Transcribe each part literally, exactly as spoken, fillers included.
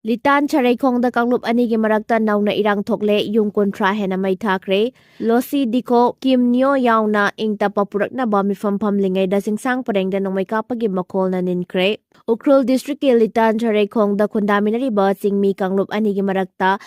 ꯂꯤꯇꯥꯟ ꯁꯔꯩꯈꯣꯡꯗ ꯀꯥꯡꯂꯨꯞ ꯑꯅꯤꯒꯤ ꯃꯔꯛꯇ ꯅꯧꯅ ꯏꯔꯥꯡ ꯊꯣꯛꯂꯦ, ꯌꯨꯝ ꯀꯨꯟꯊ꯭ꯔꯥ ꯍꯦꯟꯅ ꯃꯩ ꯊꯥꯈ꯭ꯔꯦ꯫ ꯂꯣꯁꯤ ꯗꯤꯀꯣ ꯀꯤꯝ ꯅꯤꯌꯣ ꯌꯥꯎꯅ ꯏꯪ ꯇꯞꯄ ꯄꯨꯔꯛꯅꯕ ꯃꯤꯐꯝ ꯐꯝꯂꯤꯉꯩꯗ ꯆꯤꯡꯁꯥꯡ ꯄꯔꯦꯡꯗ ꯅꯣꯡꯃꯩ ꯀꯥꯞꯄꯒꯤ ꯃꯈꯣꯜꯅ ꯅꯤꯟꯈ꯭ꯔꯦ꯫ ꯎꯈ꯭ꯔꯨꯜ ꯗꯤꯁꯇ꯭ꯔꯤꯛꯀꯤ ꯂꯤꯇꯥꯟ ꯁꯔꯩꯈꯣꯡꯗ ꯈꯨꯟꯗꯥꯃꯤꯟꯅꯔꯤꯕ ꯆꯤꯡꯃꯤ ꯀꯥꯡꯂꯨꯞ ꯑꯅꯤꯒꯤ ꯃꯔꯛꯇ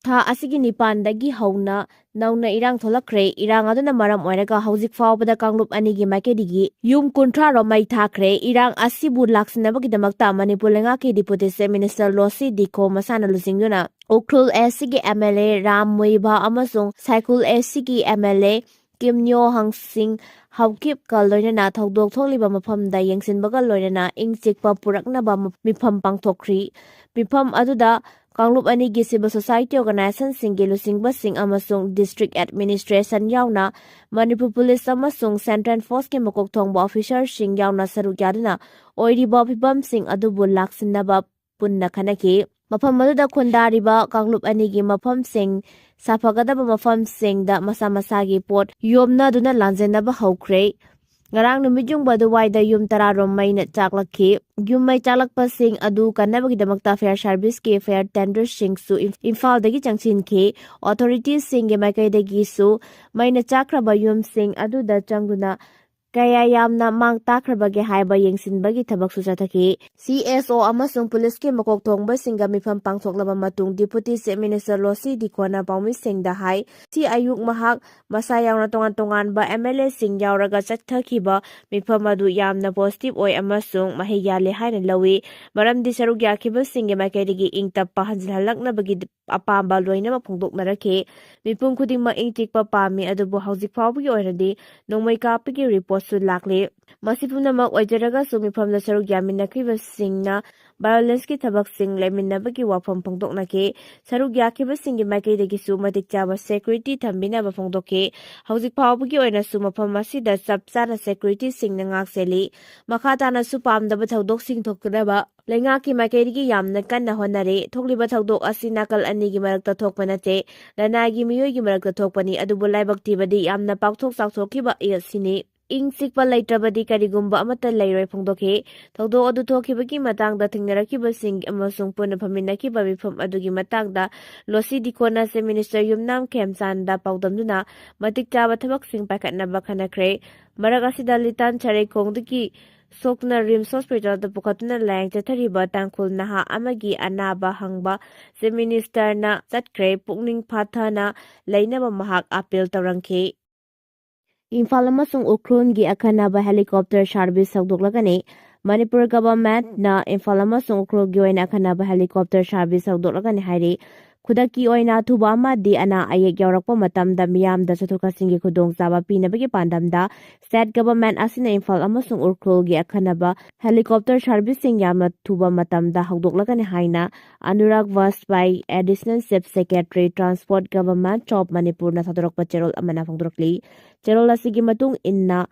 ꯊꯥ ꯑꯁꯤꯒꯤ ꯅꯤꯄꯥꯟꯗꯒꯤ ꯍꯧꯅ ꯅꯧꯅ ꯏꯔꯥꯡ ꯊꯣꯛꯂꯛꯈ꯭ꯔꯦ꯫ ꯏꯔꯥꯡ ꯑꯗꯨꯅ ꯃꯔꯝ ꯑꯣꯏꯔꯒ ꯍꯧꯖꯤꯛ ꯐꯥꯎꯕꯗ ꯀꯥꯡꯂꯨꯞ ꯑꯅꯤꯒꯤ ꯃꯥꯏꯀꯩꯗꯒꯤ ꯌꯨꯝ ꯀꯨꯟꯊ꯭ꯔꯥ ꯔꯣꯝ ꯃꯩ ꯊꯥꯈ꯭ꯔꯦ꯫ ꯏꯔꯥꯡ ꯑꯁꯤꯕꯨ ꯂꯥꯛꯁꯤꯟꯅꯕꯒꯤꯗꯃꯛꯇ ꯃꯅꯤꯄꯨꯔ ꯂꯩꯉꯥꯛꯀꯤ ꯗꯤꯄꯨꯇꯤ ꯆꯤꯐ ꯃꯤꯅꯤꯁꯇꯔ ꯂꯣꯁꯤ ꯗꯤꯀꯣ ꯃꯁꯥꯅ ꯂꯨꯆꯤꯡꯗꯨꯅ ꯎꯈ꯭ꯔꯨꯜ ꯑꯦꯁ ꯁꯤꯒꯤ M L A Ram Muivah ꯑꯃꯁꯨꯡ ꯁꯥꯏꯈꯨꯜ ꯑꯦꯁ ꯁꯤꯒꯤ ꯑꯦꯝ ꯑꯦꯜ ꯑꯦ ꯀꯤꯝ ꯅꯤꯌꯣ ꯍꯪꯁꯤꯡ ꯍꯧꯀꯤꯞꯀ ꯂꯣꯏꯅꯅ ꯊꯧꯗꯣꯛ ꯊꯣꯛꯂꯤꯕ ꯃꯐꯝꯗ ꯌꯦꯡꯁꯤꯟꯕꯒ ꯂꯣꯏꯅꯅ ꯏꯪ ꯆꯤꯛꯄ ꯄꯨꯔꯛꯅꯕ ꯃꯤꯐꯝ ꯄꯥꯡꯊꯣꯛꯈ꯭ꯔꯤ꯫ ꯃꯤꯐꯝ ꯑꯗꯨꯗ ꯀꯥꯡꯂꯨꯞ ꯑꯅꯤꯒꯤ civil society organizationꯁꯤꯡꯒꯤ ꯂꯨꯆꯤꯡꯕꯁꯤꯡ ꯑꯃꯁꯨꯡ district administration ꯌꯥꯎꯅ ꯃꯅꯤꯄꯨꯔ ꯄꯨꯂꯤꯁ ꯑꯃꯁꯨꯡ central forceꯀꯤ ꯃꯀꯣꯛ ꯊꯣꯡꯕ officerꯁꯤꯡ ꯌꯥꯎꯅ ꯁꯔꯨꯛ ꯌꯥꯗꯨꯅ ꯑꯣꯏꯔꯤꯕ ꯐꯤꯕꯝꯁꯤꯡ ꯑꯗꯨꯕꯨ ꯂꯥꯛꯁꯤꯟꯅꯕ ꯄꯨꯟꯅ ꯈꯟꯅꯈꯤ꯫ ꯃꯐꯝ ꯑꯗꯨꯗ ꯈꯨꯟꯗꯥꯔꯤꯕ ꯀꯥꯡꯂꯨꯞ ꯑꯅꯤꯒꯤ ꯃꯐꯝꯁꯤꯡ ꯁꯥꯐꯒꯗꯕ ꯃꯐꯝꯁꯤꯡꯗ ꯃꯁꯥ ꯃꯁꯥꯒꯤ ꯄꯣꯠ ꯌꯣꯝꯅꯗꯨꯅ ꯂꯥꯟꯖꯦꯟꯅꯕ ꯍꯧꯈ꯭ꯔꯦ꯫ ꯉꯔꯥꯡ ꯅꯨꯃꯤꯠ ꯌꯨꯡꯕ ꯑꯗꯨꯋꯥꯏꯗ ꯌꯨꯝ ꯇꯔꯥ ꯔꯣꯝ ꯃꯩꯅ ꯆꯥꯛꯂꯛꯈꯤ꯫ ꯌꯨꯝ ꯃꯩ ꯆꯥꯛꯂꯛꯄꯁꯤꯡ ꯑꯗꯨ ꯀꯟꯅꯕꯒꯤꯗꯃꯛꯇ fire serviceꯀꯤ fire tenderꯁꯤꯡꯁꯨ ꯏꯝ-, ꯏꯝꯐꯥꯜꯗꯒꯤ ꯆꯪꯁꯤꯟꯈꯤ꯫ Authoritiesꯁꯤꯡꯒꯤ ꯃꯥꯏꯀꯩꯗꯒꯤꯁꯨ ꯃꯩꯅ ꯆꯥꯛꯈ꯭ꯔꯕ ꯌꯨꯝꯁꯤꯡ ꯑꯗꯨꯗ ꯆꯪꯗꯨꯅ ꯀꯌꯥ ꯌꯥꯝꯅ ꯃꯥꯡ ꯇꯥꯛꯈ꯭ꯔꯕꯒꯦ ꯍꯥꯏꯕ ꯌꯦꯡꯁꯤꯟꯕꯒꯤ ꯊꯕꯛꯁꯨ ꯆꯠꯊꯈꯤ꯫ ꯁꯤ ꯑꯦꯁ ꯑꯣ ꯑꯃꯁꯨꯡ ꯄꯨꯂꯤꯁꯀꯤ ꯃꯀꯣꯛ ꯊꯣꯡꯕꯁꯤꯡꯒ ꯃꯤꯐꯝ ꯄꯥꯡꯊꯣꯛꯂꯕ ꯃꯇꯨꯡ ꯗꯤꯄꯨꯇꯤ ꯆꯤꯐ ꯃꯤꯅꯤꯁꯇꯔ ꯂꯣꯁꯤ ꯗꯤꯀꯣꯅ ꯄꯥꯎꯃꯤꯁꯤꯡꯗ ꯍꯥꯏ, ꯁꯤ ꯑꯌꯨꯛ ꯃꯍꯥꯛ ꯃꯁꯥ ꯌꯥꯎꯅ ꯇꯣꯉꯥꯟ ꯇꯣꯉꯥꯟꯕ ꯑꯦꯝ ꯑꯦꯜ ꯑꯦꯁꯤꯡ ꯌꯥꯎꯔꯒ ꯆꯠꯊꯈꯤꯕ ꯃꯤꯐꯝ ꯑꯗꯨ ꯌꯥꯝꯅ ꯄꯣꯖꯤꯇꯤꯚ ꯑꯣꯏ ꯑꯃꯁꯨꯡ ꯃꯍꯩ ꯌꯥꯜꯂꯦ ꯍꯥꯏꯅ ꯂꯧꯏ, ꯃꯔꯝꯗꯤ ꯁꯔꯨꯛ ꯌꯥꯈꯤꯕꯁꯤꯡꯒꯤ ꯃꯥꯏꯀꯩꯗꯒꯤ ꯏꯪ ꯇꯞꯄ ꯍꯟꯖꯤꯜꯍꯜꯂꯛꯅꯕꯒꯤ ꯑꯄꯥꯝꯕ ꯂꯣꯏꯅꯃꯛ ꯐꯣꯡꯗꯣꯛꯅꯔꯛꯈꯤ꯫ ꯃꯤꯄꯨꯝ ꯈꯨꯗꯤꯡꯃꯛ ꯏꯪ ꯆꯤꯛꯄ ꯄꯥꯝꯃꯤ, ꯑꯗꯨꯕꯨ ꯍꯧꯖꯤꯛ ꯐꯥꯎꯕꯒꯤ ꯑꯣꯏꯅꯗꯤ ꯅꯣꯡꯃꯩ ꯀꯥꯞꯄꯒꯤ ꯔꯤꯄꯣꯔꯠꯁꯨ ꯂꯥꯛꯂꯤ꯫ ꯃꯁꯤ ꯄꯨꯝꯅꯃꯛ ꯑꯣꯏꯖꯔꯒꯁꯨ ꯃꯤꯐꯝꯗ ꯁꯔꯨꯛ ꯌꯥꯃꯤꯟꯅꯈꯤꯕꯁꯤꯡꯅ violenceꯀꯤ ꯊꯕꯛꯁꯤꯡ ꯂꯩꯃꯤꯟꯅꯕꯒꯤ ꯋꯥꯐꯝ ꯐꯣꯡꯗꯣꯛꯅꯈꯤ꯫ ꯁꯔꯨꯛ ꯌꯥꯈꯤꯕꯁꯤꯡꯒꯤ ꯃꯥꯏꯀꯩꯗꯒꯤꯁꯨ ꯃꯇꯤꯛ ꯆꯥꯕ security ꯊꯝꯕꯤꯅꯕ ꯐꯣꯡꯗꯣꯛꯈꯤ꯫ ꯍꯧꯖꯤꯛ ꯐꯥꯎꯕꯒꯤ ꯑꯣꯏꯅꯁꯨ ꯃꯐꯝ ꯑꯁꯤꯗ ꯆꯞ ꯆꯥꯅ securityꯁꯤꯡꯅ ꯉꯥꯛ ꯁꯦꯜꯂꯤ꯫ ꯃꯈꯥ ꯇꯥꯅꯁꯨ ꯄꯥꯝꯗꯕ ꯊꯧꯗꯣꯛꯁꯤꯡ ꯊꯣꯛꯇꯅꯕ ꯂꯩꯉꯥꯛꯀꯤ ꯃꯥꯏꯀꯩꯗꯒꯤ ꯌꯥꯝꯅ ꯀꯟꯅ ꯍꯣꯠꯅꯔꯤ꯫ ꯊꯣꯛꯂꯤꯕ ꯊꯧꯗꯣꯛ ꯑꯁꯤ ꯅꯥꯀꯜ ꯑꯅꯤꯒꯤ ꯃꯔꯛꯇ ꯊꯣꯛꯄ ꯅꯠꯇꯦ, ꯂꯅꯥꯏꯒꯤ ꯃꯤꯑꯣꯏꯒꯤ ꯃꯔꯛꯇ ꯊꯣꯛꯄꯅꯤ, ꯑꯗꯨꯕꯨ ꯂꯥꯏꯕꯛ ꯊꯤꯕꯗꯤ ꯌꯥꯝꯅ ꯄꯥꯛꯊꯣꯛ ꯆꯥꯎꯊꯣꯛꯈꯤꯕ ꯑꯁꯤꯅꯤ꯫ ꯏꯪ ꯆꯤꯛꯄ ꯂꯩꯇ꯭ꯔꯕꯗꯤ ꯀꯔꯤꯒꯨꯝꯕ ꯑꯃꯠꯇ ꯂꯩꯔꯣꯏ ꯐꯣꯡꯗꯣꯛꯈꯤ꯫ ꯊꯧꯗꯣꯛ ꯑꯗꯨ ꯊꯣꯛꯈꯤꯕꯒꯤ ꯃꯇꯥꯡꯗ ꯊꯦꯡꯅꯔꯛꯈꯤꯕꯁꯤꯡ ꯑꯃꯁꯨꯡ ꯄꯨꯟꯅ ꯐꯝꯃꯤꯟꯅꯈꯤꯕ ꯃꯤꯐꯝ ꯑꯗꯨꯒꯤ ꯃꯇꯥꯡꯗ ꯂꯣꯁꯤ ꯗꯤꯀꯣꯅ Chief Minister ꯌꯨꯝꯅꯥꯝ ꯈꯦꯝꯆꯥꯟꯗ ꯄꯥꯎꯗꯝꯗꯨꯅ ꯃꯇꯤꯛ ꯆꯥꯕ ꯊꯕꯛꯁꯤꯡ ꯄꯥꯏꯈꯠꯅꯕ ꯈꯟꯅꯈ꯭ꯔꯦ꯫ ꯃꯔꯛ ꯑꯁꯤꯗ ꯂꯤꯇꯥꯟ ꯁꯔꯩꯈꯣꯡꯗꯒꯤ ꯁꯣꯛꯅ ꯔꯤꯝꯁ ꯍꯣꯁꯄꯤꯇꯥꯜꯗ ꯄꯨꯈꯠꯇꯨꯅ ꯂꯥꯌꯦꯡ ꯆꯠꯊꯔꯤꯕ ꯇꯥꯡꯈꯨꯜ ꯅꯍꯥ ꯑꯃꯒꯤ ꯑꯅꯥꯕ ꯍꯪꯕ Chief Minister ꯅ ꯆꯠꯈ꯭ꯔꯦ꯫ ꯄꯨꯛꯅꯤꯡ ꯐꯥꯊꯅ ꯂꯩꯅꯕ ꯃꯍꯥꯛ ꯑꯥꯄꯤꯜ ꯇꯧꯔꯝꯈꯤ꯫ ꯏꯝꯐꯥꯜ ꯑꯃꯁꯨꯡ ꯎꯈ꯭ꯔꯨꯜꯒꯤ ꯑꯈꯟꯅꯕ helicopter service ꯍꯧꯗꯣꯛꯂꯒꯅꯤ꯫ ꯃꯅꯤꯄꯨꯔ government ꯅ ꯏꯝꯐꯥꯜ ꯑꯃꯁꯨꯡ ꯎꯈ꯭ꯔꯨꯜꯒꯤ ꯑꯣꯏꯅ ꯑꯈꯟꯅꯕ helicopter service ꯍꯧꯗꯣꯛꯂꯒꯅꯤ ꯍꯥꯏꯔꯤ꯫ ꯈꯨꯗꯛꯀꯤ ꯑꯣꯏꯅ ꯑꯊꯨꯕ ꯑꯃꯗꯤ ꯑꯅꯥ ꯑꯌꯦꯛ ꯌꯥꯎꯔꯛꯄ ꯃꯇꯝꯗ ꯃꯤꯌꯥꯝꯗ ꯆꯠꯊꯣꯛ ꯆꯠꯁꯤꯟꯒꯤ ꯈꯨꯗꯣꯡꯆꯥꯕ ꯄꯤꯅꯕꯒꯤ ꯄꯥꯟꯗꯝꯗ state government ꯑꯁꯤꯅ ꯏꯝꯐꯥꯜ ꯑꯃꯁꯨꯡ ꯎꯈ꯭ꯔꯨꯜꯒꯤ ꯑꯈꯟꯅꯕ helicopter service ꯁꯤꯡ ꯌꯥꯝꯅ ꯊꯨꯕ ꯃꯇꯝꯗ ꯍꯧꯗꯣꯛꯂꯒꯅꯤ ꯍꯥꯏꯅ Anurag ꯕꯥꯖꯄꯥꯏ, Additional Chief Secretary, Transport, Government of Manipur ꯅ ꯊꯥꯗꯣꯔꯛꯄ ꯆꯦꯔꯣꯜ ꯑꯃꯅ ꯐꯣꯡꯗꯣꯔꯛꯂꯤ꯫ ꯆꯦꯔꯣꯜ ꯑꯁꯤꯒꯤ ꯃꯇꯨꯡ ꯏꯟꯅ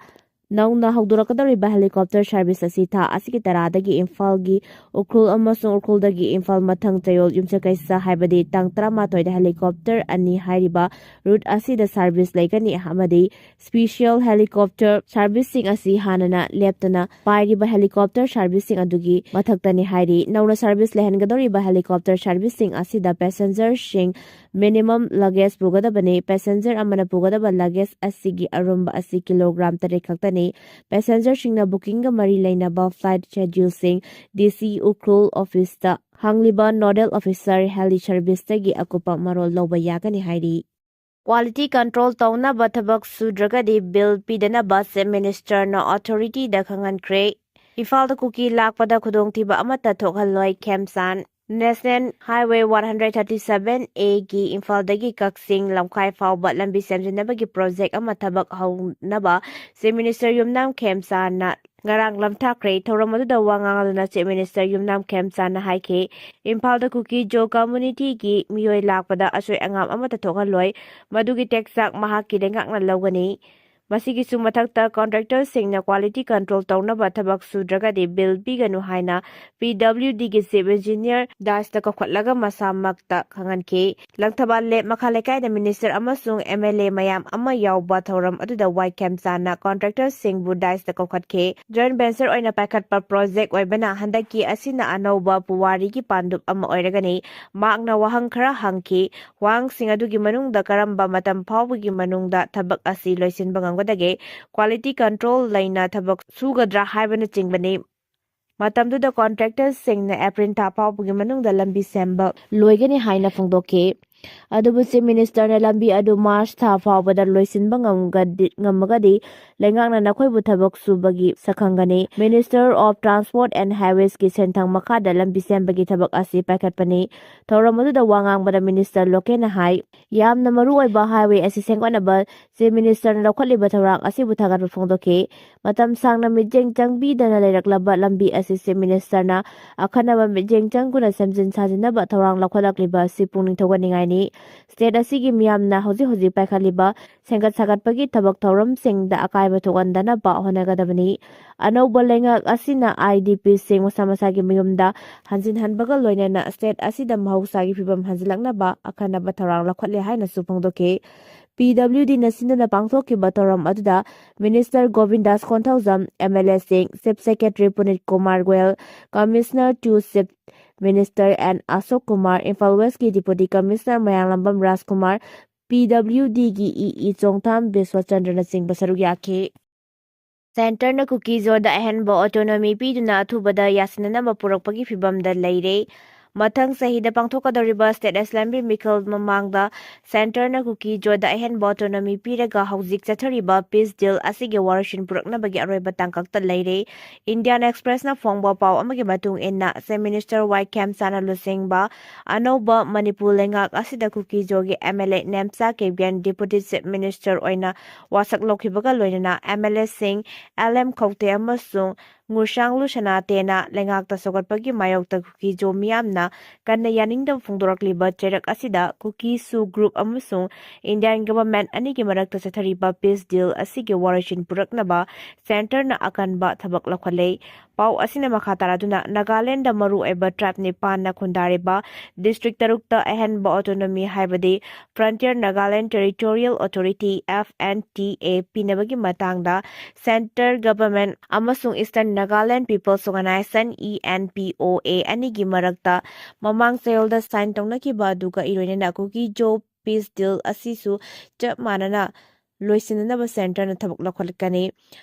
ꯅꯧꯅ ꯍꯧꯗꯣꯔꯛꯀꯗꯧꯔꯤꯕ helicopter service ꯑꯁꯤ ꯊꯥ ꯑꯁꯤꯒꯤ ꯇꯔꯥꯗꯒꯤ ꯏꯝꯐꯥꯜꯒꯤ ꯎꯈ꯭ꯔꯨꯜ ꯑꯃꯁꯨꯡ ꯎꯈ꯭ꯔꯨꯜꯗꯒꯤ ꯏꯝꯐꯥꯜ ꯃꯊꯪ ꯆꯌꯣꯜ ꯌꯨꯝꯁꯀꯩꯁ, ꯍꯥꯏꯕꯗꯤ ꯇꯥꯡ ꯇꯔꯥꯃꯥꯊꯣꯏꯗ helicopter ꯑꯅꯤ ꯍꯥꯏꯔꯤꯕ route ꯑꯁꯤꯗ service ꯂꯩꯒꯅꯤ ꯑꯃꯗꯤ special helicopter service ꯁꯤꯡ ꯑꯁꯤ ꯍꯥꯟꯅꯅ ꯂꯦꯞꯇꯅ ꯄꯥꯏꯔꯤꯕ helicopter service ꯁꯤꯡ ꯑꯗꯨꯒꯤ ꯃꯊꯛꯇꯅꯤ ꯍꯥꯏꯔꯤ꯫ ꯅꯧꯅ service ꯂꯩꯍꯟꯒꯗꯧꯔꯤꯕ helicopter service ꯁꯤꯡ ꯑꯁꯤꯗ passenger ꯁꯤꯡ minimum luggage ꯄꯨꯒꯗꯕꯅꯤ꯫ Passenger ꯑꯃꯅ ꯄꯨꯒꯗꯕ luggage ꯑꯁꯤꯒꯤ ꯑꯔꯨꯝꯕ ꯑꯁꯤ ꯀꯤꯂꯣꯒ꯭ꯔꯥꯝ ꯇꯔꯦꯠ ꯈꯛꯇꯅꯤ꯫ Passenger ꯁꯤꯡꯅ booking ꯒ ꯃꯔꯤ ꯂꯩꯅꯕ flight schedule ꯁꯤꯡ D C ꯎꯈ꯭ꯔꯨꯜ office ꯇ ꯍꯪꯂꯤꯕ nodal officer heli service ꯇꯒꯤ ꯑꯀꯨꯞꯄ ꯃꯔꯣꯜ ꯂꯧꯕ ꯌꯥꯒꯅꯤ ꯍꯥꯏꯔꯤ꯫ Quality control ꯇꯧꯅꯕ ꯊꯕꯛ ꯁꯨꯗ꯭ꯔꯒꯗꯤ bill ꯄꯤꯗꯅꯕ Chief Minister ꯅ authority ꯗ ꯈꯪꯍꯟꯈ꯭ꯔꯦ꯫ ꯏꯝꯐꯥꯜꯗ ꯀꯨꯀꯤ ꯂꯥꯛꯄꯗ ꯈꯨꯗꯣꯡꯊꯤꯕ ꯑꯃꯠꯇ ꯊꯣꯛꯍꯜꯂꯣꯏ, ꯈꯦꯝꯆꯥꯟ꯫ National Highway one hundred thirty seven A ꯒꯤ ꯏꯝꯐꯥꯜꯗꯒꯤ ꯀꯛꯆꯤꯡ ꯂꯝꯈꯥꯏ ꯐꯥꯎꯕ ꯂꯝꯕꯤ ꯁꯦꯝꯖꯤꯟꯅꯕꯒꯤ project ꯑꯃ ꯊꯕꯛ ꯍꯧꯅꯕ Chief Minister ꯌꯨꯝꯅꯥꯝ ꯈꯦꯝꯆꯥꯟꯅ ꯉꯔꯥꯡ ꯂꯝꯊꯥꯈ꯭ꯔꯦ꯫ ꯊꯧꯔꯝ ꯑꯗꯨꯗ ꯋꯥ ꯉꯥꯡꯂꯗꯨꯅ Chief Minister ꯌꯨꯝꯅꯥꯝ ꯈꯦꯝꯆꯥꯟꯅ ꯍꯥꯏꯈꯤ, ꯏꯝꯐꯥꯜꯗ ꯀꯨꯀꯤ ꯖꯣ community ꯒꯤ ꯃꯤꯑꯣꯏ ꯂꯥꯛꯄꯗ ꯑꯁꯣꯏ ꯑꯉꯥꯝ ꯑꯃꯠꯇ ꯊꯣꯛꯍꯜꯂꯣꯏ꯫ ꯃꯗꯨꯒꯤ ꯇꯦꯛꯆꯥꯛ ꯃꯍꯥꯛꯀꯤ ꯂꯩꯉꯥꯛꯅ ꯂꯧꯒꯅꯤ꯫ ꯃꯁꯤꯒꯤꯁꯨ ꯃꯊꯛꯇ contractorꯁꯤꯡꯅ quality control ꯇꯧꯅꯕ ꯊꯕꯛ ꯁꯨꯗ꯭ꯔꯒꯗꯤ bill ꯄꯤꯒꯅꯨ ꯍꯥꯏꯅ PWDꯒꯤ Chief Engineer dais ꯀꯧꯈꯠꯂꯒ ꯃꯁꯥꯃꯛꯇ ꯈꯪꯍꯟꯈꯤ꯫ ꯂꯪꯊꯕꯥꯜ ꯂꯦꯞ ꯃꯈꯥ ꯂꯩꯀꯥꯏꯗ minister ꯑꯃꯁꯨꯡ MLA ꯃꯌꯥꯝ ꯑꯃ ꯌꯥꯎꯕ ꯊꯧꯔꯝ ꯑꯗꯨꯗ ꯋꯥꯏ ꯈꯦꯝꯆꯥꯅ contractorꯁꯤꯡꯕꯨ dais ꯀꯧꯈꯠꯈꯤ꯫ Joint venture ꯑꯣꯏꯅ ꯄꯥꯏꯈꯠꯄ project ꯑꯣꯏꯕꯅ ꯍꯟꯗꯛꯀꯤ ꯑꯁꯤꯅ ꯑꯅꯧꯕ ꯄꯨꯋꯥꯔꯤꯒꯤ ꯄꯥꯟꯗꯨꯞ ꯑꯃ ꯑꯣꯏꯔꯒꯅꯤ꯫ ꯃꯍꯥꯛꯅ ꯋꯥꯍꯪ ꯈꯔ ꯍꯪꯈꯤ꯫ ꯋꯥꯍꯪꯁꯤꯡ ꯑꯗꯨꯒꯤ ꯃꯅꯨꯡꯗ ꯀꯔꯝꯕ ꯃꯇꯝ ꯐꯥꯎꯕꯒꯤ ꯃꯅꯨꯡꯗ ꯊꯕꯛ ꯑꯁꯤ ꯂꯣꯏꯁꯤꯟꯕ ꯉꯝꯒꯗꯒꯦ? Quality control ꯂꯩꯅ ꯊꯕꯛ ꯁꯨꯒꯗ꯭ꯔꯥ ꯍꯥꯏꯕꯅꯆꯤꯡꯕꯅꯤ꯫ ꯃꯇꯝꯗꯨꯗ contractorꯁꯤꯡꯅ April ꯊꯥ ꯐꯥꯎꯕꯒꯤ ꯃꯅꯨꯡꯗ ꯂꯝꯕꯤ ꯁꯦꯝꯕ ꯂꯣꯏꯒꯅꯤ ꯍꯥꯏꯅ ꯐꯣꯡꯗꯣꯛꯈꯤ꯫ ꯑꯗꯨꯕꯨ Chief Ministerꯅ ꯂꯝꯕꯤ ꯑꯗꯨ March ꯊꯥ ꯐꯥꯎꯕꯗ ꯂꯣꯏꯁꯤꯟꯕ ꯉꯝꯒꯗꯤ-, ꯉꯝꯃꯒꯗꯤ ꯂꯩꯉꯥꯛꯅ ꯅꯈꯣꯏꯕꯨ ꯊꯕꯛ ꯁꯨꯕꯒꯤ ꯁꯛꯈꯪꯒꯅꯤ꯫ Minister of Transport and Highwaysꯀꯤ ꯁꯦꯟꯊꯪ ꯃꯈꯥꯗ ꯂꯝꯕꯤ ꯁꯦꯝꯕꯒꯤ ꯊꯕꯛ ꯑꯁꯤ ꯄꯥꯏꯈꯠꯄꯅꯤ꯫ ꯊꯧꯔꯝ ꯑꯗꯨꯗ ꯋꯥ ꯉꯥꯡꯕꯗ Minister ꯂꯣꯀꯦꯟꯅ ꯍꯥꯏ, ꯌꯥꯝꯅ ꯃꯔꯨꯑꯣꯏꯕ highway ꯑꯁꯤ ꯁꯦꯝꯒꯠꯅꯕ Chief Ministerꯅ ꯂꯧꯈꯠꯂꯤꯕ ꯊꯧꯔꯥꯡ ꯑꯁꯤꯕꯨ ꯊꯥꯒꯠꯄ ꯐꯣꯡꯗꯣꯛꯈꯤ꯫ ꯃꯇꯝ ꯁꯥꯡꯅ ꯃꯤꯠꯌꯦꯡ ꯆꯪꯕꯤꯗꯅ ꯂꯩꯔꯛꯂꯕ ꯂꯝꯕꯤ ꯑꯁꯤ Chief Ministerꯅ ꯑꯈꯟꯅꯕ ꯃꯤꯠꯌꯦꯡ ꯆꯪꯗꯨꯅ ꯁꯦꯝꯖꯤꯟ ꯁꯥꯖꯤꯟꯅꯕ ꯊꯧꯔꯥꯡ ꯂꯧꯈꯠꯂꯛꯂꯤꯕ ꯑꯁꯤ ꯄꯨꯛꯅꯤꯡ ꯊꯧꯒꯠꯅꯤꯡꯉꯥꯏꯅꯤ꯫ State ꯑꯁꯤꯒꯤ ꯃꯤꯌꯥꯝꯅ ꯍꯧꯖꯤꯛ ꯍꯧꯖꯤꯛ ꯄꯥꯏꯈꯠꯂꯤꯕ ꯁꯦꯝꯒꯠ ꯁꯥꯒꯠꯄꯒꯤ ꯊꯕꯛ ꯊꯧꯔꯝꯁꯤꯡꯗ ꯑꯀꯥꯏꯕ ꯊꯣꯛꯍꯟꯗꯅꯕ ꯍꯣꯠꯅꯒꯗꯕꯅꯤ꯫ ꯑꯅꯧꯕ ꯂꯩꯉꯥꯛ ꯑꯁꯤꯅ IDPꯁꯤꯡ ꯃꯁꯥ ꯃꯁꯥꯒꯤ ꯃꯌꯨꯝꯗ ꯍꯟꯖꯤꯟꯍꯟꯕꯒ ꯂꯣꯏꯅꯅ state ꯑꯁꯤꯗ ꯃꯍꯧꯁꯥꯒꯤ ꯐꯤꯕꯝ ꯍꯟꯖꯤꯜꯂꯛꯅꯕ ꯑꯈꯟꯅꯕ ꯊꯧꯔꯥꯡ ꯂꯧꯈꯠꯂꯦ ꯍꯥꯏꯅꯁꯨ ꯐꯣꯡꯗꯣꯛꯈꯤ꯫ PWDꯅ ꯁꯤꯟꯗꯨꯅ ꯄꯥꯡꯊꯣꯛꯈꯤꯕ ꯊꯧꯔꯝ ꯑꯗꯨꯗ Minister ꯒꯣꯕꯤꯟꯗꯥꯁ Konthoujam, MLAꯁꯤꯡ, Chief Secretary ꯄꯨꯅꯤꯠ Kumar Goyal, Commissioner to Chief Minister N Ashok Kumar, Imphal Westꯀꯤ Deputy Commissioner Mayanglambam Rajkumar, PWDꯒꯤ EE ꯆꯣꯡꯊꯥꯝ ꯕꯤꯁ꯭ꯋꯆꯟꯗ꯭ꯔꯅꯆꯤꯡꯕ ꯁꯔꯨꯛ ꯌꯥꯈꯤ꯫ Centreꯅ ꯀꯨꯀꯤꯖꯣꯗ ꯑꯍꯦꯟꯕ autonomy ꯄꯤꯗꯨꯅ ꯑꯊꯨꯕꯗ ꯌꯥꯁꯤꯟꯅꯅꯕ ꯄꯨꯔꯛꯄꯒꯤ ꯐꯤꯚꯝꯗ ꯂꯩꯔꯦ꯫ ꯃꯊꯪ ꯆꯍꯤꯗ ꯄꯥꯡꯊꯣꯛꯀꯗꯧꯔꯤꯕ State Assembly ꯃꯤꯈꯜ ꯃꯃꯥꯡꯗ Centreꯅ ꯀꯨꯀꯤꯖꯣꯗ ꯑꯍꯦꯟꯕ autonomy ꯄꯤꯔꯒ ꯍꯧꯖꯤꯛ ꯆꯠꯊꯔꯤꯕ peace deal ꯑꯁꯤꯒꯤ ꯋꯥꯔꯣꯏꯁꯤꯟ ꯄꯨꯔꯛꯅꯕꯒꯤ ꯑꯔꯣꯏꯕ ꯇꯥꯡꯀꯛꯇ ꯂꯩꯔꯦ꯫ Indian Expressꯅ ꯐꯣꯡꯕ ꯄꯥꯎ ꯑꯃꯒꯤ ꯃꯇꯨꯡ ꯏꯟꯅ, Chief Minister ꯋꯥꯏ ꯈꯦꯝꯆꯥꯅ ꯂꯨꯆꯤꯡꯕ ꯑꯅꯧꯕ ꯃꯅꯤꯄꯨꯔ ꯂꯩꯉꯥꯛ ꯑꯁꯤꯗ ꯀꯨꯀꯤꯖꯣꯒꯤ MLA Nemcha Kipgen Deputy Chief Minister ꯑꯣꯏꯅ ꯋꯥꯁꯛ ꯂꯧꯈꯤꯕꯒ ꯂꯣꯏꯅꯅ MLAꯁꯤꯡ L M ꯈꯧꯇꯦ ꯑꯃꯁꯨꯡ ꯉꯨꯔꯁꯥꯡꯂꯨ ꯁꯅꯥꯇꯦꯅ ꯂꯩꯉꯥꯛꯇ ꯁꯧꯒꯠꯄꯒꯤ ꯃꯥꯌꯣꯛꯇ ꯀꯨꯀꯤ-ꯖꯣ ꯃꯤꯌꯥꯝꯅ ꯀꯟꯅ ꯌꯥꯅꯤꯡꯗꯕ ꯐꯣꯡꯗꯣꯔꯛꯂꯤꯕ ꯆꯩꯔꯛ ꯑꯁꯤꯗ ꯀꯨꯀꯤ-ꯁꯨ group ꯑꯃꯁꯨꯡ Indian government ꯑꯅꯤꯒꯤ ꯃꯔꯛꯇ ꯆꯠꯊꯔꯤꯕ peace deal ꯑꯁꯤꯒꯤ ꯋꯥꯔꯣꯏꯁꯤꯟ ꯄꯨꯔꯛꯅꯕ centreꯅ ꯑꯀꯟꯕ ꯊꯕꯛ ꯂꯧꯈꯠꯂꯦ꯫ ꯄꯥꯎ ꯑꯁꯤꯅ ꯃꯈꯥ ꯇꯥꯔꯗꯨꯅ, ꯅꯥꯒꯥꯂꯦꯟꯗ ꯃꯔꯨꯑꯣꯏꯕ tribe ꯅꯤꯄꯥꯟꯅ ꯈꯨꯟꯗꯥꯔꯤꯕ district ꯇꯔꯨꯛꯇ ꯑꯍꯦꯟꯕ autonomy, ꯍꯥꯏꯕꯗꯤ Frontier Nagaland Territorial Authority, F N T A, ꯄꯤꯅꯕꯒꯤ ꯃꯇꯥꯡꯗ centre government ꯑꯃꯁꯨꯡ Eastern Nagaland People's Organisation, E N P O A, ꯑꯅꯤꯒꯤ ꯃꯔꯛꯇ ꯃꯃꯥꯡ ꯆꯌꯣꯜꯗ sign ꯇꯧꯅꯈꯤꯕ ꯑꯗꯨꯒ ꯏꯔꯣꯏꯅꯅ ꯀꯨꯀꯤ-ꯖꯣ peace deal ꯑꯁꯤꯁꯨ ꯆꯞ ꯃꯥꯟꯅꯅ ꯂꯣꯏꯁꯤꯟꯅꯅꯕ centreꯅ ꯊꯕꯛ ꯂꯧꯈꯠꯀꯅꯤ꯫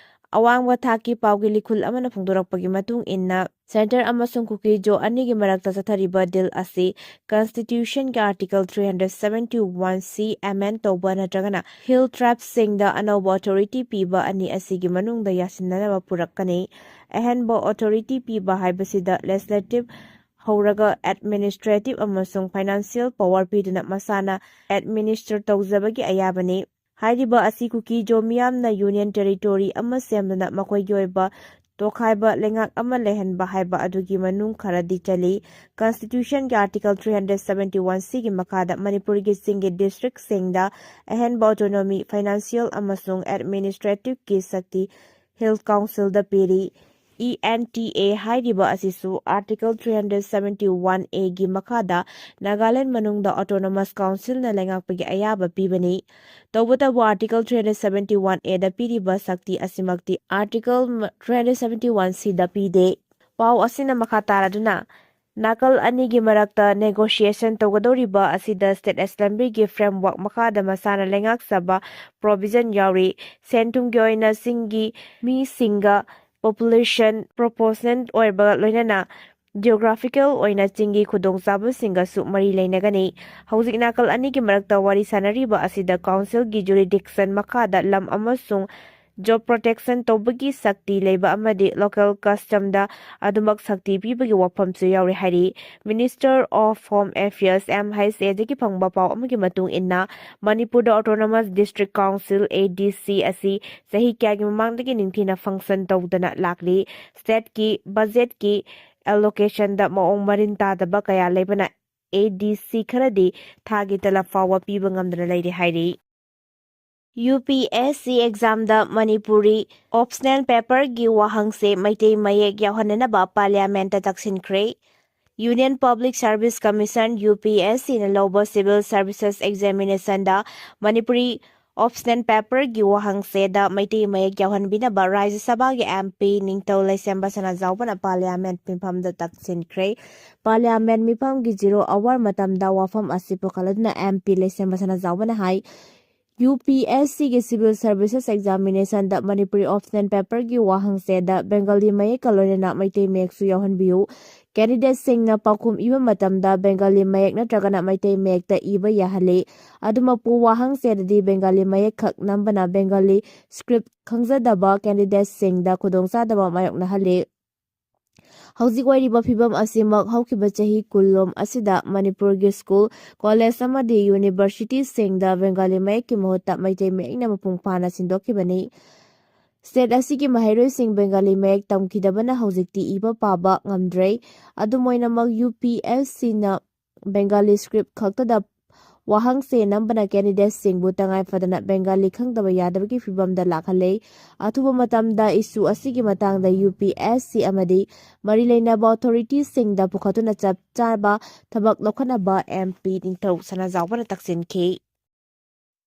ꯑꯋꯥꯡꯕ ꯊꯥꯛꯀꯤ ꯄꯥꯎꯒꯤ ꯂꯤꯈꯨꯜ ꯑꯃꯅ ꯐꯣꯡꯗꯣꯔꯛꯄꯒꯤ ꯃꯇꯨꯡ ꯏꯟꯅ, centre ꯑꯃꯁꯨꯡ ꯀꯨꯀꯤ-ꯖꯣ ꯑꯅꯤꯒꯤ ꯃꯔꯛꯇ ꯆꯠꯊꯔꯤꯕ deal ꯑꯁꯤ constitutionꯒꯤ article three hundred seventy one C amend ꯇꯧꯕ ꯅꯠꯇ꯭ꯔꯒꯅ hill tribeꯁꯤꯡꯗ ꯑꯅꯧꯕ authority ꯄꯤꯕ ꯑꯅꯤ ꯑꯁꯤꯒꯤ ꯃꯅꯨꯡꯗ ꯌꯥꯁꯤꯟꯅꯅꯕ ꯄꯨꯔꯛꯀꯅꯤ꯫ ꯑꯍꯦꯟꯕ authority ꯄꯤꯕ ꯍꯥꯏꯕꯁꯤꯗ legislative ꯍꯧꯔꯒ administrative ꯑꯃꯁꯨꯡ financial power ꯄꯤꯗꯨꯅ ꯃꯁꯥꯅ administer ꯇꯧꯖꯕꯒꯤ ꯑꯌꯥꯕꯅꯤ꯫ ꯍꯥꯏꯔꯤꯕ ꯑꯁꯤ ꯀꯨꯀꯤ-ꯖꯣ ꯃꯤꯌꯥꯝꯅ union territory ꯑꯃ ꯁꯦꯝꯗꯨꯅ ꯃꯈꯣꯏꯒꯤ ꯑꯣꯏꯕ ꯇꯣꯈꯥꯏꯕ ꯂꯩꯉꯥꯛ ꯑꯃ ꯂꯩꯍꯟꯕ ꯍꯥꯏꯕ ꯑꯗꯨꯒꯤ ꯃꯅꯨꯡ ꯈꯔꯗꯤ ꯆꯜꯂꯤ꯫ Constitutionꯒꯤ article three hundred seventy one Cꯒꯤ ꯃꯈꯥꯗ ꯃꯅꯤꯄꯨꯔꯒꯤ ꯆꯤꯡꯒꯤ districtꯁꯤꯡꯗ ꯑꯍꯦꯟꯕ autonomy, financial ꯑꯃꯁꯨꯡ administrativeꯀꯤ ꯁꯛꯇꯤ Hill Councilꯗ ꯄꯤꯔꯤ꯫ E N T A ꯍꯥꯏꯔꯤꯕ ꯑꯁꯤꯁꯨ article three hundred seventy one Aꯒꯤ ꯃꯈꯥꯗ ꯅꯥꯒꯥꯂꯦꯟ ꯃꯅꯨꯡꯗ autonomous councilꯅ ꯂꯩꯉꯥꯛꯄꯒꯤ ꯑꯌꯥꯕ ꯄꯤꯕꯅꯤ꯫ ꯇꯧꯕꯇꯕꯨ article three hundred seventy one Aꯗ ꯄꯤꯔꯤꯕ ꯁꯛꯇꯤ ꯑꯁꯤꯃꯛꯇꯤ article three hundred seventy one Cꯗ ꯄꯤꯗꯦ꯫ ꯄꯥꯎ ꯑꯁꯤꯅ ꯃꯈꯥ ꯇꯥꯔꯗꯨꯅ, ꯅꯥꯀꯜ ꯑꯅꯤꯒꯤ ꯃꯔꯛꯇ negotiation ꯇꯧꯒꯗꯧꯔꯤꯕ ꯑꯁꯤꯗ state assemblyꯒꯤ framework ꯃꯈꯥꯗ ꯃꯁꯥꯅ ꯂꯩꯉꯥꯛꯆꯕ provision ꯌꯥꯎꯔꯤ꯫ ꯁꯦꯟ ꯊꯨꯝꯒꯤ ꯑꯣꯏꯅ ꯆꯤꯡꯒꯤ ꯃꯤꯁꯤꯡꯒ population proportional ꯑꯣꯏꯕ ꯂꯣꯏꯅꯅ geographical ꯑꯣꯏꯅ ꯆꯤꯡꯒꯤ ꯈꯨꯗꯣꯡꯆꯥꯕꯁꯤꯡꯒꯁꯨ ꯃꯔꯤ ꯂꯩꯅꯒꯅꯤ꯫ ꯍꯧꯖꯤꯛ ꯅꯥꯀꯜ ꯑꯅꯤꯒꯤ ꯃꯔꯛꯇ ꯋꯥꯔꯤ ꯁꯥꯅꯔꯤꯕ ꯑꯁꯤꯗ councilꯒꯤ jurisdiction ꯃꯈꯥꯗ ꯂꯝ ꯑꯃꯁꯨꯡ ꯖꯣꯕ ꯄ꯭ꯔꯣꯇꯦꯛꯁꯟ ꯇꯧꯕꯒꯤ ꯁꯛꯇꯤ ꯂꯩꯕ ꯑꯃꯗꯤ ꯂꯣꯀꯦꯜ ꯀꯁꯇꯝꯗ ꯑꯗꯨꯃꯛ ꯁꯛꯇꯤ ꯄꯤꯕꯒꯤ ꯋꯥꯐꯝꯁꯨ ꯌꯥꯎꯔꯤ ꯍꯥꯏꯔꯤ꯫ Minister of Home Affairs, M H A, ꯗꯒꯤ ꯐꯪꯕ ꯄꯥꯎ ꯑꯃꯒꯤ ꯃꯇꯨꯡ ꯏꯟꯅ, ꯃꯅꯤꯄꯨꯔꯗ Autonomous District Council, A D C, ꯑꯁꯤ ꯆꯍꯤ ꯀꯌꯥꯒꯤ ꯃꯃꯥꯡꯗꯒꯤ ꯅꯤꯡꯊꯤꯅ ꯐꯪꯁꯟ ꯇꯧꯗꯅ ꯂꯥꯛꯂꯤ꯫ ꯁ꯭ꯇꯦꯠꯀꯤ ꯕꯖꯦꯠꯀꯤ ꯑꯦꯂꯣꯀꯦꯁꯟꯗ ꯃꯑꯣꯡ ꯃꯔꯤꯟ ꯇꯥꯗꯕ ꯀꯌꯥ ꯂꯩꯕꯅ A D C ꯈꯔꯗꯤ ꯊꯥꯒꯤ ꯇꯂꯕ ꯐꯥꯎꯕ ꯄꯤꯕ ꯉꯝꯗꯅ ꯂꯩꯔꯦ ꯍꯥꯏꯔꯤ꯫ U P S C ꯑꯦꯛꯖꯥꯝꯗ ꯃꯅꯤꯄꯨꯔꯤ ꯑꯣꯞꯁꯅꯦꯜ ꯄꯦꯄꯔꯒꯤ ꯋꯥꯍꯪꯁꯦ ꯃꯩꯇꯩ ꯃꯌꯦꯛ ꯌꯥꯎꯍꯟꯅꯅꯕ ꯄꯥꯔꯂꯤꯌꯥꯃꯦꯟꯠꯇ ꯇꯛꯁꯤꯟꯈ꯭ꯔꯦ꯫ Union Public Service Commission, U P S C ꯅ ꯂꯧꯕ Civil Services Examination ꯗ ꯃꯅꯤꯄꯨꯔꯤ ꯑꯣꯞꯁꯅꯦꯜ ꯄꯦꯄꯔꯒꯤ ꯋꯥꯍꯪꯁꯦꯗ ꯃꯩꯇꯩ ꯃꯌꯦꯛ ꯌꯥꯎꯍꯟꯕꯤꯅꯕ ꯔꯥꯖ꯭ꯌ ꯁꯚꯥꯒꯤ M P ꯅꯤꯡꯊꯧ ꯂꯩꯁꯦꯝꯕ ꯁꯅꯥꯖꯥꯎꯕꯅ ꯄꯥꯔꯂꯤꯌꯥꯃꯦꯟꯠ ꯃꯤꯐꯝꯗ ꯇꯛꯁꯤꯟꯈ꯭ꯔꯦ꯫ ꯄꯥꯔꯂꯤꯌꯥꯃꯦꯟꯠ ꯃꯤꯐꯝꯒꯤ zero hour ꯃꯇꯝꯗ ꯋꯥꯐꯝ ꯑꯁꯤ ꯄꯨꯈꯠꯂꯗꯨꯅ M P ꯂꯩꯁꯦꯝꯕ ꯁꯅꯥꯖꯥꯎꯕꯅ ꯍꯥꯏ, U P S C ꯒꯤ Civil Services Examination ꯗ ꯃꯅꯤꯄꯨꯔꯤ ꯑꯣꯞꯁꯅꯦꯜ ꯄꯦꯄꯔꯒꯤ ꯋꯥꯍꯪꯁꯦꯗ ꯕꯦꯡꯒꯥꯂꯤ ꯃꯌꯦꯛꯀ ꯂꯣꯏꯅꯅ ꯃꯩꯇꯩ ꯃꯌꯦꯛꯁꯨ ꯌꯥꯎꯍꯟꯕꯤꯌꯨ꯫ ꯀꯦꯟꯗꯤꯗꯦꯠꯁꯤꯡꯅ ꯄꯥꯎꯈꯨꯝ ꯏꯕ ꯃꯇꯝꯗ ꯕꯦꯡꯒꯥꯂꯤ ꯃꯌꯦꯛ ꯅꯠꯇ꯭ꯔꯒꯅ ꯃꯩꯇꯩ ꯃꯌꯦꯛꯇ ꯏꯕ ꯌꯥꯍꯜꯂꯤ꯫ ꯑꯗꯨꯃꯛꯄꯨ, ꯋꯥꯍꯪꯁꯦꯗꯗꯤ ꯕꯦꯡꯒꯥꯂꯤ ꯃꯌꯦꯛ ꯈꯛ ꯅꯝꯕꯅ ꯕꯦꯡꯒꯥꯂꯤ ꯁ꯭ꯀ꯭ꯔꯤꯞ ꯈꯪꯖꯗꯕ ꯀꯦꯟꯗꯤꯗꯦꯠꯁꯤꯡꯗ ꯈꯨꯗꯣꯡꯆꯥꯗꯕ ꯃꯥꯌꯣꯛꯅꯍꯜꯂꯤ꯫ ꯍꯧꯖꯤꯛ ꯑꯣꯏꯔꯤꯕ ꯐꯤꯕꯝ ꯑꯁꯤꯃꯛ ꯍꯧꯈꯤꯕ ꯆꯍꯤ ꯀꯨꯟꯂꯣꯝ ꯑꯁꯤꯗ ꯃꯅꯤꯄꯨꯔꯒꯤ ꯁ꯭ꯀꯨꯜ, ꯀꯣꯂꯦꯖ ꯑꯃꯗꯤ ꯌꯨꯅꯤꯚꯔꯁꯤꯇꯤꯁꯤꯡꯗ ꯕꯦꯡꯒꯥꯂꯤ ꯃꯌꯦꯛꯀꯤ ꯃꯍꯨꯠꯇ ꯃꯩꯇꯩ ꯃꯌꯦꯛꯅ ꯃꯄꯨꯡ ꯐꯥꯅ ꯁꯤꯟꯗꯣꯛꯈꯤꯕꯅꯤ꯫ ꯁ꯭ꯇꯦꯠ ꯑꯁꯤꯒꯤ ꯃꯍꯩꯔꯣꯏꯁꯤꯡ ꯕꯦꯡꯒꯥꯂꯤ ꯃꯌꯦꯛ ꯇꯝꯈꯤꯗꯕꯅ ꯍꯧꯖꯤꯛꯇꯤ ꯏꯕ ꯄꯥꯕ ꯉꯝꯗ꯭ꯔꯦ꯫ ꯑꯗꯨꯝ ꯑꯣꯏꯅꯃꯛ, U P S C ꯅ ꯕꯦꯡꯒꯥꯂꯤ ꯁ꯭ꯀ꯭ꯔꯤꯞ ꯈꯛꯇꯗ ꯋꯥꯍꯪꯁꯦ ꯅꯝꯕꯅ ꯀꯦꯟꯗꯤꯗꯦꯠꯁꯤꯡꯕꯨ ꯇꯉꯥꯏ ꯐꯗꯅ ꯕꯦꯡꯒꯥꯂꯤ ꯈꯪꯗꯕ ꯌꯥꯗꯕꯒꯤ ꯐꯤꯕꯝꯗ ꯂꯥꯛꯍꯜꯂꯦ꯫ ꯑꯊꯨꯕ ꯃꯇꯝꯗ ꯏꯁꯨ ꯑꯁꯤꯒꯤ ꯃꯇꯥꯡꯗ U P S C ꯑꯃꯗꯤ ꯃꯔꯤ ꯂꯩꯅꯕ ꯑꯣꯊꯣꯔꯤꯇꯤꯁꯤꯡꯗ ꯄꯨꯈꯠꯇꯨꯅ ꯆꯞ ꯆꯥꯕ ꯊꯕꯛ ꯂꯧꯈꯠꯅꯕ M P ꯅꯤꯡꯊꯧ ꯁꯅꯥꯖꯥꯎꯕꯅ ꯇꯛꯁꯤꯟꯈꯤ꯫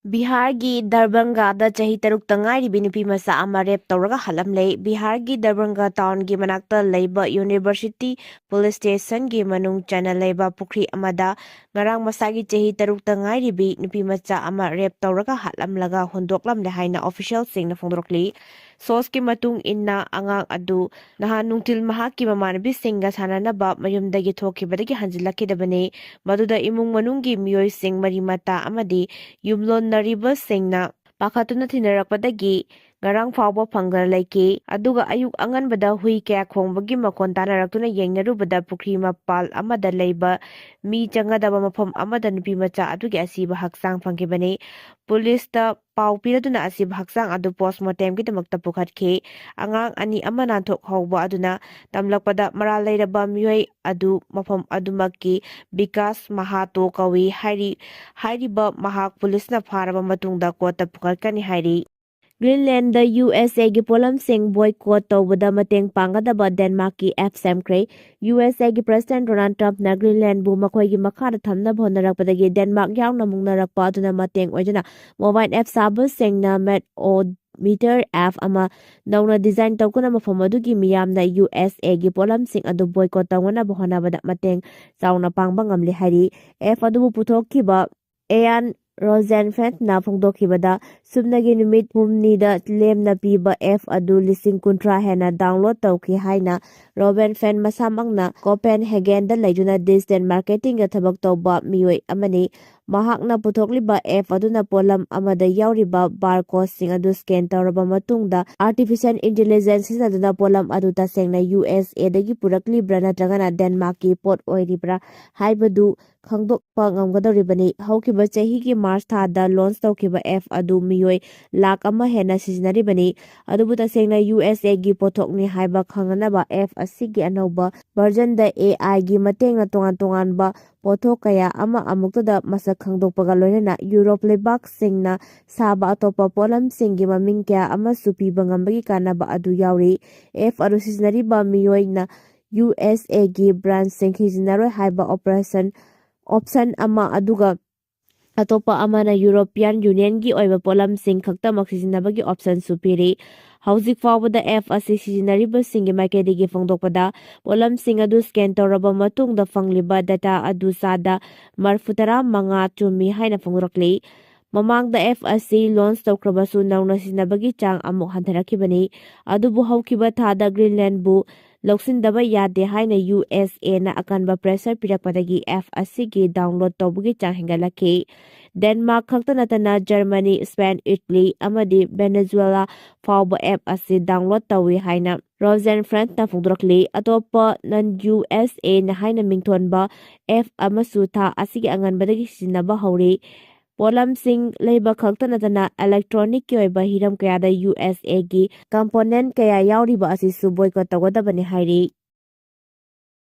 ꯕꯤꯍꯥꯔꯒꯤ ꯗꯔꯚꯪꯒꯥꯗ ꯆꯍꯤ ꯇꯔꯨꯛꯇ ꯉꯥꯏꯔꯤꯕꯤ ꯅꯨꯄꯤ ꯃꯆꯥ ꯑꯃ ꯔꯦꯞ ꯇꯧꯔꯒ ꯍꯥꯠꯂꯝꯂꯦ꯫ ꯕꯤꯍꯥꯔꯒꯤ ꯗꯔꯚꯪꯒꯥ ꯇꯥꯎꯟꯒꯤ ꯃꯅꯥꯛꯇ ꯂꯩꯕ ꯌꯨꯅꯤꯚꯔꯁꯤꯇꯤ ꯄꯨꯂꯤꯁ ꯁ꯭ꯇꯦꯁꯟꯒꯤ ꯃꯅꯨꯡ ꯆꯟꯅ ꯂꯩꯕ ꯄꯨꯈ꯭ꯔꯤ ꯑꯃꯗ ꯉꯔꯥꯡ ꯃꯁꯥꯒꯤ ꯆꯍꯤ ꯇꯔꯨꯛꯇ ꯉꯥꯏꯔꯤꯕꯤ ꯅꯨꯄꯤ ꯃꯆꯥ ꯑꯃ ꯔꯦꯞ ꯇꯧꯔꯒ ꯍꯥꯠꯂꯝꯂꯒ ꯍꯨꯟꯗꯣꯛꯂꯝꯂꯦ ꯍꯥꯏꯅ ꯑꯣꯐꯤꯁꯤꯌꯦꯜꯁꯤꯡꯅ ꯐꯣꯡꯗꯣꯔꯛꯂꯤ꯫ ꯁꯣꯔꯁꯀꯤ ꯃꯇꯨꯡ ꯏꯟꯅ, ꯑꯉꯥꯡ ꯑꯗꯨ ꯅꯍꯥꯟ ꯅꯨꯡꯊꯤꯜ ꯃꯍꯥꯛꯀꯤ ꯃꯃꯥꯟꯅꯕꯤꯁꯤꯡꯒ ꯁꯥꯟꯅꯅꯕ ꯃꯌꯨꯝꯗꯒꯤ ꯊꯣꯛꯈꯤꯕꯗꯒꯤ ꯍꯟꯖꯤꯜꯂꯛꯈꯤꯗꯕꯅꯤ꯫ ꯃꯗꯨꯗ ꯏꯃꯨꯡ ꯃꯅꯨꯡꯒꯤ ꯃꯤꯑꯣꯏꯁꯤꯡ, ꯃꯔꯤ ꯃꯇꯥ ꯑꯃꯗꯤ ꯌꯨꯝꯂꯣꯟꯅꯔꯤꯕꯁꯤꯡꯅ ꯄꯥꯈꯠꯇꯨꯅ ꯊꯤꯅꯔꯛꯄꯗꯒꯤ ꯉꯔꯥꯡ ꯐꯥꯎꯕ ꯐꯪꯗꯅ ꯂꯩꯈꯤ꯫ ꯑꯗꯨꯒ ꯑꯌꯨꯛ ꯑꯉꯟꯕꯗ ꯍꯨꯏ ꯀꯌꯥ ꯈꯣꯡꯕꯒꯤ ꯃꯈꯣꯟ ꯇꯥꯅꯔꯛꯇꯨꯅ ꯌꯦꯡꯅꯔꯨꯕꯗ ꯄꯨꯈ꯭ꯔꯤ ꯃꯄꯥꯜ ꯑꯃꯗ ꯂꯩꯕ ꯃꯤ ꯆꯪꯒꯗꯕ ꯃꯐꯝ ꯑꯃꯗ ꯅꯨꯄꯤ ꯃꯆꯥ ꯑꯗꯨꯒꯤ ꯑꯁꯤꯕ ꯍꯛꯆꯥꯡ ꯐꯪꯈꯤꯕꯅꯤ꯫ ꯄꯨꯂꯤꯁꯇ ꯄꯥꯎ ꯄꯤꯔꯗꯨꯅ ꯑꯁꯤꯕ ꯍꯛꯆꯥꯡ ꯑꯗꯨ ꯄꯣꯁꯃꯣꯔꯇꯦꯝꯒꯤꯗꯃꯛꯇ ꯄꯨꯈꯠꯈꯤ꯫ ꯑꯉꯥꯡ ꯑꯅꯤ ꯑꯃ ꯅꯥꯟꯊꯣꯛꯍꯧꯕ ꯑꯗꯨꯅ ꯇꯝꯂꯛꯄꯗ ꯃꯔꯥꯜ ꯂꯩꯔꯕ ꯃꯤꯑꯣꯏ ꯑꯗꯨ ꯃꯐꯝ ꯑꯗꯨꯃꯛꯀꯤ ꯕꯤꯀꯥꯁ ꯃꯍꯥꯇꯣ ꯀꯧꯏ ꯍꯥꯏꯔꯤ꯫ ꯍꯥꯏꯔꯤꯕ ꯃꯍꯥꯛ ꯄꯨꯂꯤꯁꯅ ꯐꯥꯔꯕ ꯃꯇꯨꯡꯗ ꯀꯣꯔꯠꯇ ꯄꯨꯈꯠꯀꯅꯤ ꯍꯥꯏꯔꯤ꯫ ꯒ꯭ꯔꯤꯟꯂꯦꯟꯗ ꯌꯨ ꯑꯦꯁ ꯑꯦꯒꯤ ꯄꯣꯠꯂꯝꯁꯤꯡ ꯕꯣꯏꯀꯣꯠ ꯇꯧꯕꯗ ꯃꯇꯦꯡ ꯄꯥꯡꯒꯗꯕ ꯗꯦꯟꯃꯥꯔꯛꯀꯤ ꯑꯦꯞ ꯁꯦꯝꯈ꯭ꯔꯦ꯫ ꯌꯨ ꯑꯦꯁ ꯑꯦꯒꯤ ꯄ꯭ꯔꯁꯤꯗꯦꯟꯠ ꯗꯣꯅꯥꯜꯗ ꯇ꯭ꯔꯝꯞꯅ ꯒ꯭ꯔꯤꯟꯂꯦꯟꯕꯨ ꯃꯈꯣꯏꯒꯤ ꯃꯈꯥꯗ ꯊꯝꯅꯕ ꯍꯣꯠꯅꯔꯛꯄꯗꯒꯤ ꯗꯦꯟꯃꯥꯔꯛ ꯌꯥꯎꯅ ꯃꯨꯛꯅꯔꯛꯄ ꯑꯗꯨꯅ ꯃꯇꯦꯡ ꯑꯣꯏꯗꯨꯅ ꯃꯣꯕꯥꯏꯜ ꯑꯦꯞ ꯁꯥꯕꯁꯤꯡꯅ ꯃꯦꯠ ꯑꯣ ꯃꯤꯇꯔ ꯑꯦꯞ ꯑꯃ ꯅꯧꯅ ꯗꯤꯖꯥꯏꯟ ꯇꯧꯗꯨꯅ ꯃꯐꯝ ꯑꯗꯨꯒꯤ ꯃꯤꯌꯥꯝꯅ ꯌꯨ ꯑꯦꯁ ꯑꯦꯒꯤ ꯄꯣꯠꯂꯝꯁꯤꯡ ꯑꯗꯨ ꯕꯣꯏꯀꯣꯠ ꯇꯧꯅꯅꯕ ꯍꯣꯠꯅꯕꯗ ꯃꯇꯦꯡ ꯆꯥꯎꯅ ꯄꯥꯡꯕ ꯉꯝꯂꯦ ꯍꯥꯏꯔꯤ꯫ ꯑꯦꯞ ꯑꯗꯨꯕꯨ ꯄꯨꯊꯣꯛꯈꯤꯕ ꯑꯦꯌꯥꯟ ꯔꯣꯖꯦꯟꯐꯦꯟꯠꯅ ꯐꯣꯡꯗꯣꯛꯈꯤꯕꯗ, ꯁꯨꯞꯅꯒꯤ ꯅꯨꯃꯤꯠ ꯍꯨꯝꯅꯤꯗ ꯂꯦꯝꯅ ꯄꯤꯕ ꯑꯦꯞ ꯑꯗꯨ ꯂꯤꯁꯤꯡ ꯀꯨꯟꯊ꯭ꯔꯥ ꯍꯦꯟꯅ ꯗꯥꯎꯟꯂꯣꯗ ꯇꯧꯈꯤ ꯍꯥꯏꯅ ꯔꯣꯕꯦꯟꯐꯦꯟ ꯃꯁꯥꯃꯛꯅ ꯀꯣꯄꯦꯟꯍꯦꯒꯦꯟꯗ ꯂꯩꯗꯨꯅ ꯗꯤꯖꯤꯇꯦꯜ ꯃꯥꯔꯀꯦꯇꯤꯡꯒ ꯊꯕꯛ ꯇꯧꯕ ꯃꯤꯑꯣꯏ ꯑꯃꯅꯤ꯫ ꯃꯍꯥꯛꯅ ꯄꯨꯊꯣꯛꯂꯤꯕ ꯑꯦꯞ ꯑꯗꯨꯅ ꯄꯣꯠꯂꯝ ꯑꯃꯗ ꯌꯥꯎꯔꯤꯕ ꯕꯥꯔꯀꯣꯗꯁꯤꯡ ꯑꯗꯨ ꯁ꯭ꯀꯦꯟ ꯇꯧꯔꯕ ꯃꯇꯨꯡꯗ, ꯑꯥꯔꯇꯤꯐꯤꯁꯤꯌꯦꯜ ꯏꯟꯇꯦꯂꯤꯖꯦꯟꯁ ꯁꯤꯖꯤꯟꯅꯗꯨꯅ ꯄꯣꯠꯂꯝ ꯑꯗꯨ ꯇꯁꯦꯡꯅ ꯌꯨ ꯑꯦꯁ ꯑꯦꯗꯒꯤ ꯄꯨꯔꯛꯂꯤꯕ꯭ꯔꯥ ꯅꯠꯇ꯭ꯔꯒꯅ ꯗꯦꯟꯃꯥꯔꯛꯀꯤ ꯄꯣꯠ ꯑꯣꯏꯔꯤꯕ꯭ꯔꯥ ꯍꯥꯏꯕꯗꯨ ꯈꯪꯗꯣꯛꯄ ꯉꯝꯒꯗꯧꯔꯤꯕꯅꯤ꯫ ꯍꯧꯈꯤꯕ ꯆꯍꯤꯒꯤ ꯃꯥꯔꯆ ꯊꯥꯗ ꯂꯣꯟꯆ ꯇꯧꯈꯤꯕ ꯑꯦꯞ ꯑꯗꯨ ꯃꯤꯑꯣꯏ ꯂꯥꯈ ꯑꯃ ꯍꯦꯟꯅ ꯁꯤꯖꯤꯟꯅꯔꯤꯕꯅꯤ꯫ ꯑꯗꯨꯕꯨ ꯇꯁꯦꯡꯅ ꯌꯨ ꯑꯦꯁ ꯑꯦꯒꯤ ꯄꯣꯠꯊꯣꯛꯅꯤ ꯍꯥꯏꯕ ꯈꯪꯅꯅꯕ, ꯑꯦꯞ ꯑꯁꯤꯒꯤ ꯑꯅꯧꯕ ꯚꯔꯖꯟꯗ ꯑꯦ ꯑꯥꯏꯒꯤ ꯃꯇꯦꯡꯅ ꯇꯣꯉꯥꯟ ꯇꯣꯉꯥꯟꯕ ꯄꯣꯠꯊꯣꯛ ꯀꯌꯥ ꯑꯃ ꯑꯃꯨꯛꯇꯗ ꯃꯁꯛ ꯈꯪꯗꯣꯛꯄꯒ ꯂꯣꯏꯅꯅ ꯌꯨꯔꯣꯞ ꯂꯩꯕꯥꯛꯁꯤꯡꯅ ꯁꯥꯕ ꯑꯇꯣꯞꯄ ꯄꯣꯠꯂꯝꯁꯤꯡꯒꯤ ꯃꯃꯤꯡ ꯀꯌꯥ ꯑꯃꯁꯨ ꯄꯤꯕ ꯉꯝꯕꯒꯤ ꯀꯥꯟꯅꯕ ꯑꯗꯨ ꯌꯥꯎꯔꯤ꯫ ꯑꯦꯞ ꯑꯗꯨ ꯁꯤꯖꯤꯟꯅꯔꯤꯕ ꯃꯤꯑꯣꯏꯅ ꯌꯨ ꯑꯦꯁ ꯑꯦꯒꯤ ꯕ꯭ꯔꯥꯟꯁꯤꯡ ꯁꯤꯖꯤꯟꯅꯔꯣꯏ ꯍꯥꯏꯕ ꯑꯣꯄꯔꯦꯁꯟ ꯑꯣꯞꯁꯟ ꯑꯃ, ꯑꯗꯨꯒ ꯑꯇꯣꯞꯄ ꯑꯃꯅ ꯌꯨꯔꯣꯄꯤꯌꯥꯟ ꯌꯨꯅꯤꯌꯟꯒꯤ ꯑꯣꯏꯕ ꯄꯣꯠꯂꯝꯁꯤꯡ ꯈꯛꯇꯃꯛ ꯁꯤꯖꯤꯟꯅꯕꯒꯤ ꯑꯣꯞꯁꯟꯁꯨ ꯄꯤꯔꯤ꯫ ꯍꯧꯖꯤꯛ ꯐꯥꯎꯕꯗ ꯑꯦꯞ ꯑꯁꯤ ꯁꯤꯖꯤꯟꯅꯔꯤꯕꯁꯤꯡꯒꯤ ꯃꯥꯏꯀꯩꯗꯒꯤ ꯐꯣꯡꯗꯣꯛꯄꯗ, ꯄꯣꯠꯂꯝꯁꯤꯡ ꯑꯗꯨ ꯁ꯭ꯀꯦꯟ ꯇꯧꯔꯕ ꯃꯇꯨꯡꯗ ꯐꯪꯂꯤꯕ ꯗꯦꯇꯥ ꯑꯗꯨ ꯆꯥꯗ ꯃꯔꯤꯐꯨ ꯇꯔꯥ ꯃꯉꯥ ꯆꯨꯝꯃꯤ ꯍꯥꯏꯅ ꯐꯣꯡꯗꯣꯔꯛꯂꯤ꯫ ꯃꯃꯥꯡꯗ ꯑꯦꯞ ꯑꯁꯤ ꯂꯣꯟꯆ ꯇꯧꯈ꯭ꯔꯕꯁꯨ, ꯅꯧꯅ ꯁꯤꯖꯤꯟꯅꯕꯒꯤ ꯆꯥꯡ ꯑꯃꯨꯛ ꯍꯟꯊꯔꯛꯈꯤꯕꯅꯤ꯫ ꯑꯗꯨꯕꯨ ꯍꯧꯈꯤꯕ ꯊꯥꯗ ꯒ꯭ꯔꯤꯟꯂꯦꯟꯕꯨ ꯂꯧꯁꯤꯟꯗꯕ ꯌꯥꯗꯦ ꯍꯥꯏꯅ ꯌꯨ ꯑꯦꯁ ꯑꯦꯅ ꯑꯀꯟꯕ pressure ꯄꯤꯔꯛꯄꯗꯒꯤ app ꯑꯁꯤꯒꯤ download ꯇꯧꯕꯒꯤ ꯆꯥꯡ ꯍꯦꯟꯒꯠꯂꯛꯈꯤ꯫ Denmark ꯈꯛꯇ ꯅꯠꯇꯅ Germany, Spain, Italy ꯑꯃꯗꯤ Venezuela ꯐꯥꯎꯕ app ꯑꯁꯤ download ꯇꯧꯏ ꯍꯥꯏꯅ Rosenfeld ꯅ ꯐꯣꯡꯗꯣꯔꯛꯂꯤ꯫ ꯑꯇꯣꯞꯄ non U S A ꯅ ꯍꯥꯏꯅ ꯃꯤꯡꯊꯣꯟꯕ app ꯑꯃꯁꯨ ꯊꯥ ꯑꯁꯤꯒꯤ ꯑꯉꯟꯕꯗꯒꯤ ꯁꯤꯖꯤꯟꯅꯕ ꯍꯧꯔꯤ꯫ ꯄꯣꯠꯂꯝꯁꯤꯡ ꯂꯩꯕ ꯈꯛꯇ ꯅꯠꯇꯅ electronic ꯀꯤ ꯑꯣꯏꯕ ꯍꯤꯔꯝ ꯀꯌꯥꯗ U S A ꯒꯤ component ꯀꯌꯥ ꯌꯥꯎꯔꯤꯕ ꯑꯁꯤꯁꯨ boycott ꯇꯧꯒꯗꯕꯅꯤ ꯍꯥꯏꯔꯤ꯫